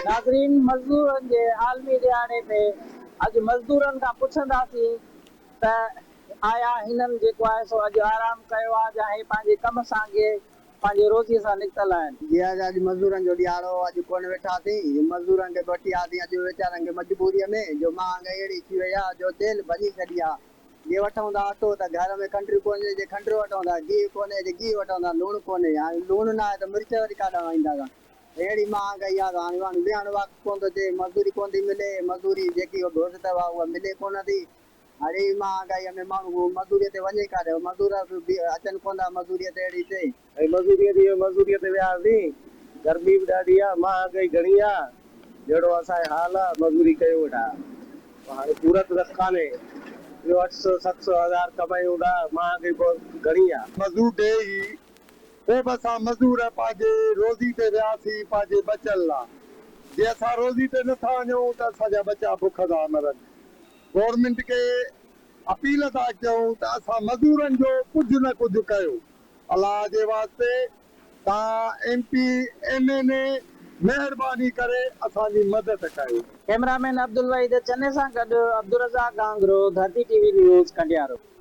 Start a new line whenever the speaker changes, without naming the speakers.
ناظرين مزدورن جي عالمي ڏهاڙي تي اڄ مزدورن کان پڇنداسين ته آيا هنن جيڪو آهي سو اڄ آرام ڪيو آهي يا هي پنهنجي ڪم سانگي پنهنجي روزي سان نڪتل آهن.
جي اڄ مزدورن جو ڏهاڙو هو اڄ ڪونه ويٺاسين مزدورن کي به وٺي آياسين اڄ ويچارن کي مجبوريء ۾ جو مهانگائي اهڙي ٿي وئي آهي جو چيلهه ڀڃي ڇڏي آهي جي وٺون ٿا اٽو ته گهر ۾ کنڊ ڪونهي جي کنڊ وٺون ٿا گيهه ڪونهي جي گيهه وٺون ٿا لوڻ ڪونهي هاڻي لوڻ نه آهي ته مرچ وري ڪاڏانهن آڻينداسان اهڙي مهانگائي آهي ته هاڻي ماڻهو ويهڻ وقت ڪونه ٿو اچي مزدوري ڪونه ٿي ملي مزدوري جيڪي گهرج اٿو اها ملي ڪونه ٿي هاڻي اهڙي مهانگائيء ۾ ماڻهو مزدوريء تي وڃي ڪاڏي؟ مزور به اچن ڪونه ٿا مزدوريء تي اهڙي هتي.
۽ مزوريء تي مزوريء تي وياسين. گرمي به ڏاڍي آ، مهانگائي گهڻي آ، جهڙو اسان جو حال آ، مزوري ڪيون ويٺا. هاڻي پورت رس ڪانهي. اهو اٺ سو، ست سو، هزار ڪمايون ٿا، مهانگائي بهت گهڻي آ.
مزور ڊي هي پوء به اسان مزور پنهنجي روزي تي وياسين پنهنجي ٻچن لا. جي اسان روزي تي نٿا وڃون ته اسان جا ٻچا بک ٿا مرن. گورنمينٽ کي اپيل ٿا ڪيون ته اسان مزورن جو ڪجهه نه ڪجهه ڪيو الله جي واسطي تان ايم پي ايم اين اي مهرباني ڪري اسان جي مدد ڪيو.
ڪئميرا مين عبدالوحيد چني سان گڏ Abdulrazzaq Ghanghro, Dharti T V news, Kandiaro.